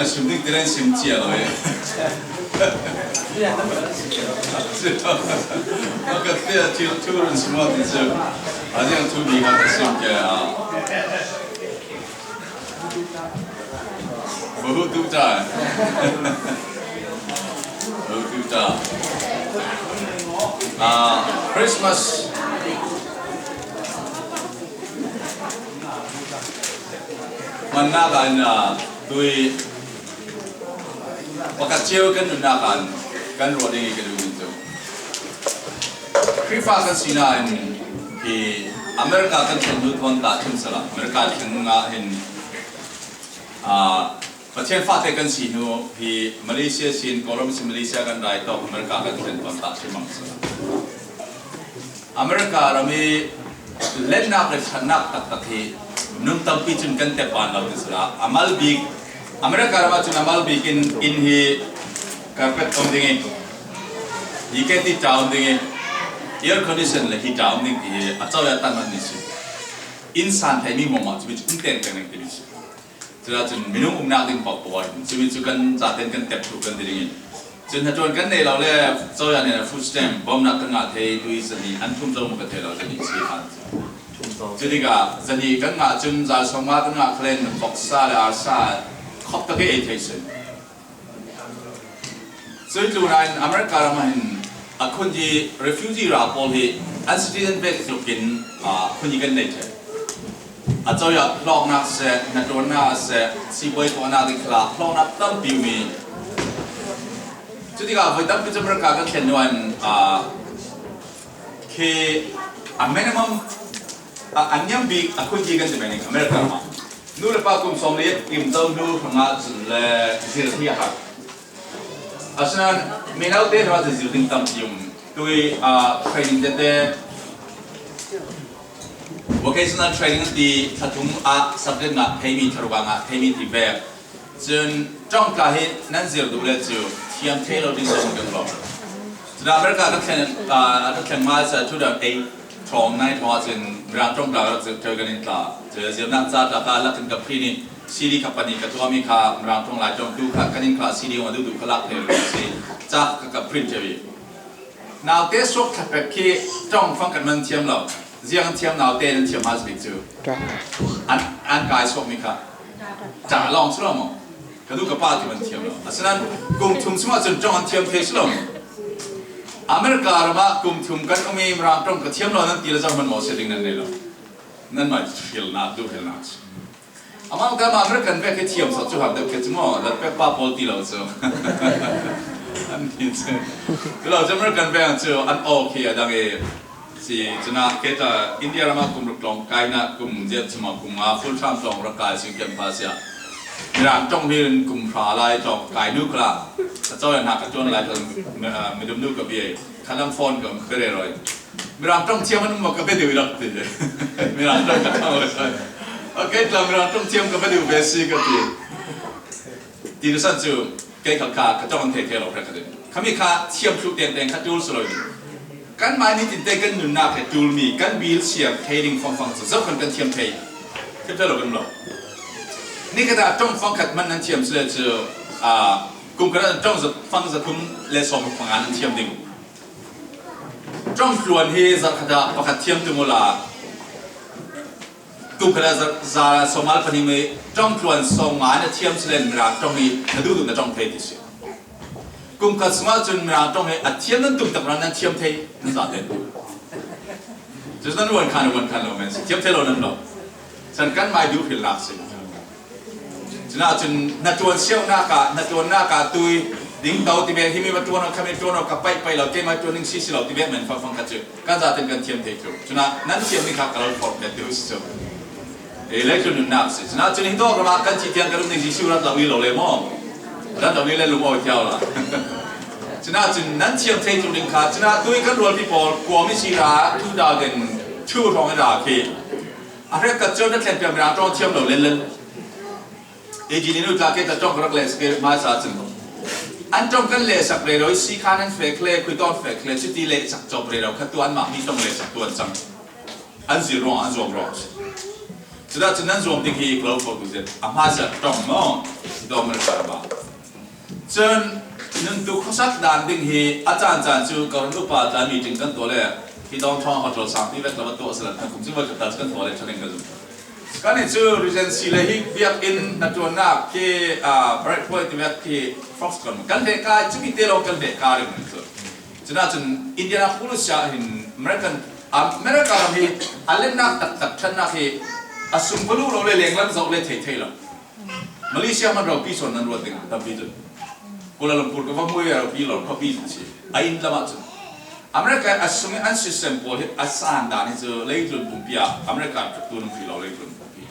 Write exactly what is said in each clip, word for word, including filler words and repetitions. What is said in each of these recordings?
Sim ding tilen sim cia lo e. Maka tia tiu tu rin sim wa ti cia. A diang tu mi ha sim ke a. Bahu tu ta. Bahu tu ta. A, Christmas. Manna ka na tui Pakhat cio kan nunnak ah kan ruah ding i ka duhmi cu Khrihfa kan sinak in hi America kan thlen hnu thawn tah thim sala America thlen ah hin, aa, Pathian fate kan si hnu hi Malaysia sin Kuala Lumpur sin Malaysia kan rai tawk America kan thlen thawn tah thim mang sala. America ram i lennak le ṭhatnak taktak hi nung tampi cun kan tep ban lo ti sila a mal bik. America ram ahcun a mal bik in inn hi carpet um ding i, i ke ti ṭa um ding i, air condition le hi ṭa um ding ti hi a co ya tan hmanh ni si. Inn san theimi hmuahhmuah cumi cu um tengteng ding ti mi si. Culah cun minung umnak ding paoh paoh in cumi cu kan zaten kan tep thluh kan ti ding i, cun hnaṭuan kan nei lo le, coya nih food stamp bawmhnak kan ngah thei, tui zahnih an thum zo maw ka thei lo, zahnih si hlan cu. Cu tikah zahnih kan ngah cun zal sawmnga kan ngah khalen voksa le arsa khop tak i ei thei si. Cuih tlunah in America ram ah hin a khun i refugee ra pawl hi an citizen vek tluk in, aa, khun i kan nei ṭheh. A co ah hlawknak seh, hnaṭuannak a seh, sibawi tuahnak ding khalah hlawknak tampi um i, cutikah voi tampi cu America kan thlen nuan, aa, khi a minimum, a, a niam bik a khun i kan ti mai ning America ram ah. Nu le pa kum sawm le tim zo hnu hrangah cun le zir hi a har. Asinain mino te hna cu zir ding tampi um. Tui, aa, training tete, vocational training an ti, thla thum ah subject ngah theimi, thla ruk ah ngah theimi ti vek. Cun ṭong tla hi nan zir duh le cu thiam thei lo ding zong kan lawm. Cun America ka thlen, aa, ka thlen hmasa two thousand eight thawng nine thawng ahcun Mirang ṭong tla ka rak zir ṭheu kan in tla. Cun zirnak ca tla ka lak in ka print i C D kha pahnih ka tuahmi kha Mirang ṭong lai ṭong tu kha kan in kha C D a duhduh kha lak thei rih si. Ca ka, ka print ṭheu i. Naute suak thla pek khi ṭong fangkhat man thiam lo. Ziang an thiam naute nan thiam hma si bik cu. An, an kai suakmi kha. Ṭah lawng si lo maw? Ka duh ka pa ti man thiam lo. Asinain kum thum chungah cun ṭong an thiam thei si lo maw? America ram ah kum thum kan um i Mirang ṭong ka thiam lo nan ti le zoh hmanhmawh si ding nan nei lo. Nanmah hrilnak, duh hrilnak si. Amah kan mah American vek hi thiam sawh cu har deuh khi cu maw, lal pek pa pawl ti lo cu. An ti cu. Cu lo cu American vek cu an aw khi a dang i si. Cunah kei ta India ram ah kum ruk tlawng kai na kum ziat cu maw kum nga full time tlawng rak kai si campus ah. Mirang ṭong hi in kum hra lai tlawng kai nu kha la. Ka cawi hna ka ṭuan lai kha mi, mi, midum nu ka bia i. Kha lam phone ka, ka rero i. Mirang ṭong thiam an um maw ka bia deuh i rak ti. Mirang ṭong ka ṭong le. Okay, tla Mirang ṭong thiam ka bia deuh ve si ka ti. Ti nasan cu kei khal kha ka ṭong an thei thei lo hrekkhat in. Khami kha thiam thluh tengteng kha ṭul si lo in. Kan mai nitin te kan nunnak he ṭulmi kan bil siar thei ding fangfang cu zohkhan kan thiam thei. Thiam thei lo kan um lo. Nikhat ah ṭong fangkhat hmanh nan thiam si le cu, aa, kum khat ah ṭong za, fang za thum le sawm panga nan thiam ding. Ṭong tluan hi zarh khat ah pakhat thiam tung ula, kum khat ah za, za sawmnga le pahnih mi ṭong tluan sawmnga na thiam si len Mirang ṭong hi na duhduh na ṭong thei ti si. Kum khat sungah cun Mirang ṭong hi a thiam nan tum tak ran nan thiam thei nan zate. Cu nan ruan khan, ruan khan lo men si, thiam thei lo nan lo. Cun kan mai duh hrilnak si. Cunah cun hnaṭuan siauhnak ah, hnaṭuannak ah tui ding do ti ve, himi va ṭuan aw, khami ṭuan aw, ka paih paih lo, keimah ṭuan ding si si lo ti ve men fangfang kha cu kan zaten kan thiam thei cu. Cunah nan thiam ning kha ka lo forh pet deuh si cu. Ee, lei cu nunnak si. Cunah cun hi dawh ram ah kan thih tiang kan um ding Jesuh rat lo i lo le maw? Rat lo i le lung aw thiau la. Cunah cun nan thiam thei cu ding kha, cunah tui kan rualpi pawl kuam i si ra, two thousand two hrawng i ra khi a hrekkhat cu na thlenpiak Mirang ṭong thiam lo lenlen. Ei, Jin in u tla ke ta ṭong ka rak lehsak hmasa cun an ṭong kan lehsak rero i si khan an fek hle, khui tawn fek hle, cuti lehsak cawp rero kha tu anmah mi ṭong lehsak tu an cang. An zir ruang, an zuam ruang si. Cudah cun nan zuam ding hi ka lo ko tu zet. A hmasa ṭong maw? Dawm na kar ba. Cun nuntu khuasak dan ding hi a caan caan cu ka run upa tla meeting kan tuah le hi Downtown Hotel sang ti vek lama tuah a si lo, kan kum cu va kan tuah le ṭha ding kan zum. Kan nih cu Regency le hi biakinn hnaṭuannak khi, aa, Bright Point ti vek khi Foxconn kan hleh ka, cumi te lawng kan hleh ka ring cu. Cunah cun Indianapolis ah hin American, America ram hi a lennak taktak ṭhatnak hi a sung va luh lo le lenglam zoh le thei thei lo. Malaysia hman ropi sawn nan ruat ding tampi cun Kuala Lumpur ka va hmu ve ropi lo khuapi cun si. A inn lamah cun America a sung an system pawl hi a san dan hi cu leitlun pumpi ah America ṭhuktu nan hrih lo leitlun pumpi.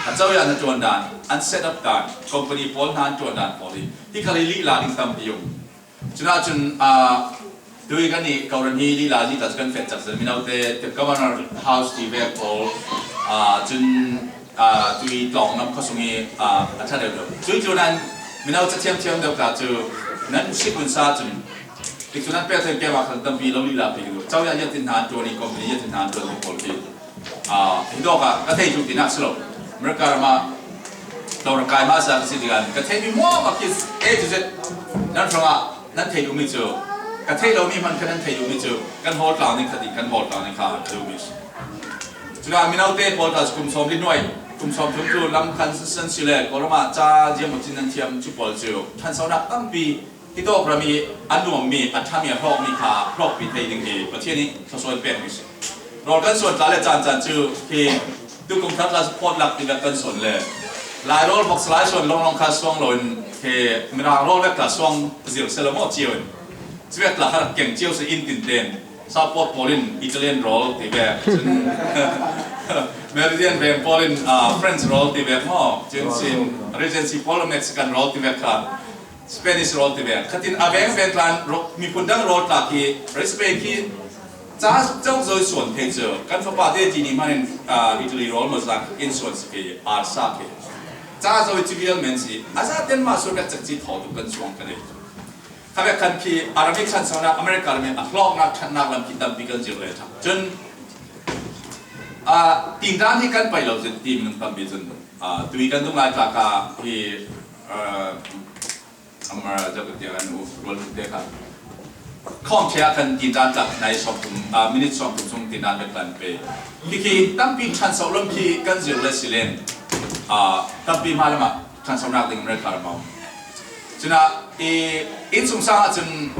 A co ah hnaṭuan dan, an set up dan, company pawl hna an ṭuan dan pawl hi hi khal hi lihla ding tampi um. Cunah cun, aa, tui kan nih Kawlram hi lila zita cu kan feh cak zet, mino te, te Governor House ti vek pawl, aa, cun, aa, tui tlawng lam khuasung i, aa, a ṭha deuh deuh. Cui cu nan mino ca thiam thiam deuh tla cu nan si kun sa cun, tik cu nan pek thei pek ah khan tampi lo lila pi deuh. Cau ya ya tin hna an ṭuan i company ya tin hna an ṭuan pawl khi. Aa, hi dawk ah ka thei tuk tinak si lo. America ram ah tlawng rak kai hmasa ka si tikah ka theimi muak a khi A to Z nan hrangah nan thei duhmi cu, ka theih lomi hman kha nan thei duhmi cu kan hawl tlang ding kha ti, kan hawl tlang ding kha ka duhmi si. Cunah mino te pawl tla cu kum sawm li hnuai, kum sawm thum tlu lam khan san si le Kawlram ah ca ziang bak cin nan thiam cu pawl cu ṭhansonak tampi Hi tawk ram i a nuammi, a ṭhami, a hrawkmi kha hrawkpi thei ding hi Pathian i thluasuah in pekmi si. Rawl kan suan tla le caan caan cu hi tukum thar tla cu phawt lak ti vek kan suan le Lai rawl voksa lai suan lawnglawng kha suang loin hi Mirang rawl vek tla suang zir seh lo maw cio in. Cuvek tla kha rak keng cio seh in tinten. Southport pawl in Italian rawl ti vek, cun Meridian veng pawl in, ah, French rawl ti vek maw? Cun sin Regency pawl in Mexican rawl ti vek kha Spanish rawl ti vek. Khatin a veng veng tlan rawl, miphun dang rawl tla khi recipe khi ca cok zoi suan thei cu kan fapa te ti ni hman in, ah, Italy rawl maw zak in suan si khi arsa khi ca zoi ci vial men si a za ten mah suan vek cek ci thaw tuk kan suang ka nei. Kha vek khan khi a ram i ṭhansonak America ram i a hlawknak ṭhatnak lam khi tampi kan zir le ṭha. Cun, ah, tindan hi kan paih lo zet ti minung tampi cun, ah, tui kan dung lai tla kha hi, ah, Amara zak tiang an u rual te kha. Khawm ṭhea khan tindan tlak nai sawm thum, ah, minute sawm thum sung tindan vek kan pe. Khi khi tampi ṭhanso lam khi kan zir le si len, ah, tampi hma lamah ṭhansonak ding America ram a um. Cunah i innsungsang ahcun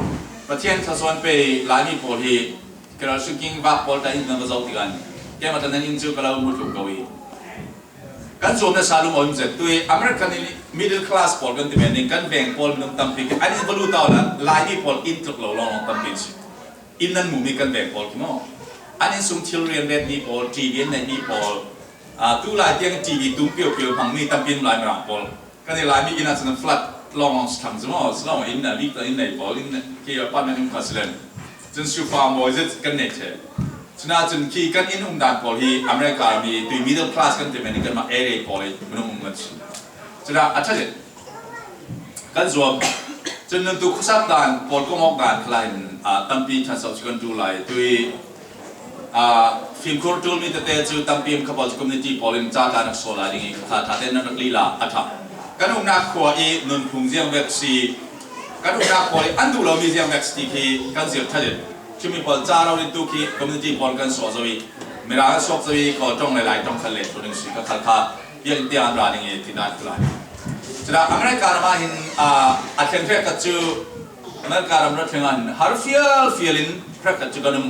Pathian thluasuah pei Laimi pawl hi Carol Sinking vak pawl ta in nan ka zoh tikah keimah ta nan inn cu ka lo hmu tluk ko i kan zuam nasa lungawim zet tu i American i middle class pawl kan ti men ding kan veng pawl minung tampi khi an in va lut ta la Laimi pawl in tluk lo lawnglawng tampi si. In nan hmuhmi kan veng pawl khi maw? An innsung thil rian retmi pawl, T V an neihmi pawl, aa, tu lai tiang T V tum piopio hmangmi tampi an Lai Mirang pawl. Kan i Laimi inn ah cun flat lawnglawng si thang cu maw, si lo in a bik in nei pawl, in khi apartment um kha si len. Cun sofa mawi zet kan nei ṭheh. Cun ah cun khi kan inn umdan pawl hi America mi tui middle class kan ti men i kanmah area pawl i minung um kan si. Cun ah a ṭha zet. Kan zuam. Cun nuntu khuasak dan, pawl kong awk dan kha lai in, aa, tampi ṭhanso cu kan ṭul lai. Tui, aa, fimkhur ṭulmi tete cu tampi in kha pawl cu community pawl in ca tla rak sual lai ding i kha ṭha tein nan rak lila a ṭha. Kan umnak khua i nunphung ziang vek si, kan umnak khua i an duh lomi ziang vek si ti khi kan zir ṭha deuh. Cumi pawl ca rori tu khi community pawl kan suah zo i, Mirang a suak zo i, Kawl ṭong le Lai ṭong khan le thlu ding si ka khal kha. Biakinn tiang an ra ning i tindan kha lai. Cun ah America ram ah hin, aa, a thleng hrekkhat cu America ram ra thleng ah hin har fial fial in hrekkhat cu kan um.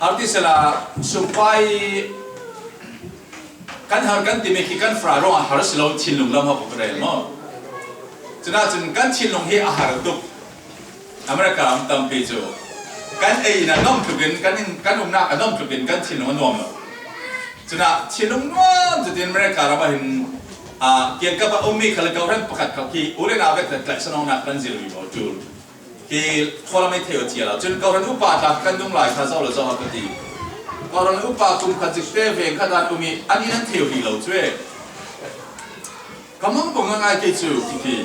Har ti sela sumpai kan har kan timi khi kan fra ruangah har si lo thinlung lam ha ka rel maw? Cun ah cun kan thinlung hi a har tuk. America ram tampi cu kan ei in a nuam tlukin, kan in, kan umnak a nuam tlukin kan thinlung a nuam lo. Cun ah thinlung nuam cutin America ram ah hin, aa, kiangkap a ummi khal kawhhran pakhat khal khi u le nau vek tlaihsan awknak kan zir vivo ṭul. Khi khualam i thei aw cia lo. Cun kawhhran upa tla kan dung lai kha zoh le zoh a ka ti. Kawhhran upa kum khat zik te veng khat ah an um i an in an thei aw rih lo cu e. Ka mang bawng a ngai kei cu, khi khi.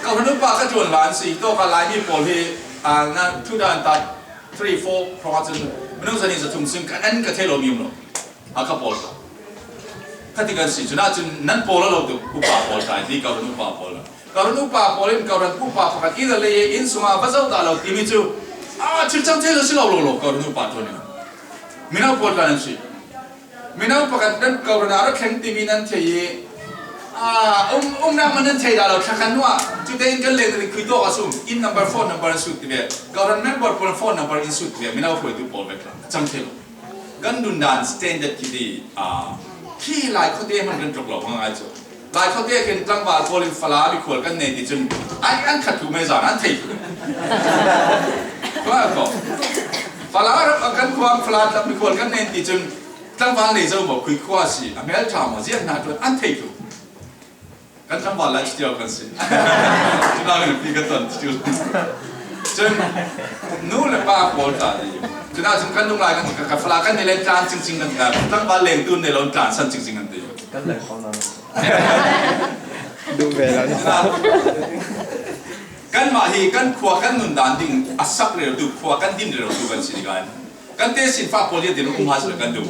Ka hun upa ka ṭuan hlan si, tawka Laimi pawl hi, aa, na, two thousand three, four, hrawng ah cun minung zahnih zathum sin kan en ka thei lo mi um lo. A ka pawl ta. Kha ti kan si, cun ah cun nan pawl a lo tuk, upa pawl ta, ti Kawlram upa pawl. Kawlram upa pawl in Kawlram upa pakhat i la lei inn sungah va zoh dah lo timi cu, ah, thil cang thei lo si lo lo lo, Kawlram upa thawn in. Mino pawl ta nan si. Mino pakhat nan Kawlram ah ra thleng timi nan thei i, ah, um, umnak man nan thei dah lo, thla khan hnuah, cute in kan leng dah khui tawk a sum, inn number, phone number an sut ti ve. Kawlram member pawl phone number in sut ti ve, mino hruaitu pawl ve tla, a cang thei lo. Kan nundan standard khi ti, ah, khi Lai khuate hman kan tluk lo, hmangai cu. Lai khuate khin tlangval pawl in Fala mikhual kan nei ti cun, ai, an khat tu mai zan an thei. Khual ko. Fala ram kan khua Fala tlak mikhual kan nei ti cun, tlangval nei zo maw, khui khua si, a hmel ṭha maw, ziah hna tuan an thei tu. Kan tlangval lai cu tiu kan si. Cunah kan pi ka ton tiu. Cun nu le pa pawl ta ti. Cunah cun kan lunglai kan ka, ka Fala kan ni le tlan cingcing kan ka tlangval leng tun ne lo tlan san cingcing kan ti. Kan leng pawl na. Duh ve lo. Cunah kanmah hi kan khua kan nun dan ding a sak rero tu, khua kan din rero tu kan si kan. Kan tesin fa pawl ziatin um ha seh kan duh.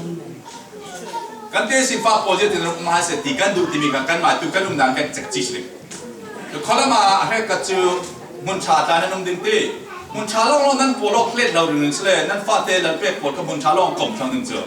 Kan tesin fa pawl ziatin um ha seh ti kan duh timi kha kanmah tu kan umdan kan cek ci si. Khualam ah a hrek ka cu hmun ṭha tla nan um ding ti. Hmun ṭha lawng lawng nan pawl awk hlet lo ringring si le nan fate lal pek pawl kha hmun ṭha lawng kom thlang ding cu.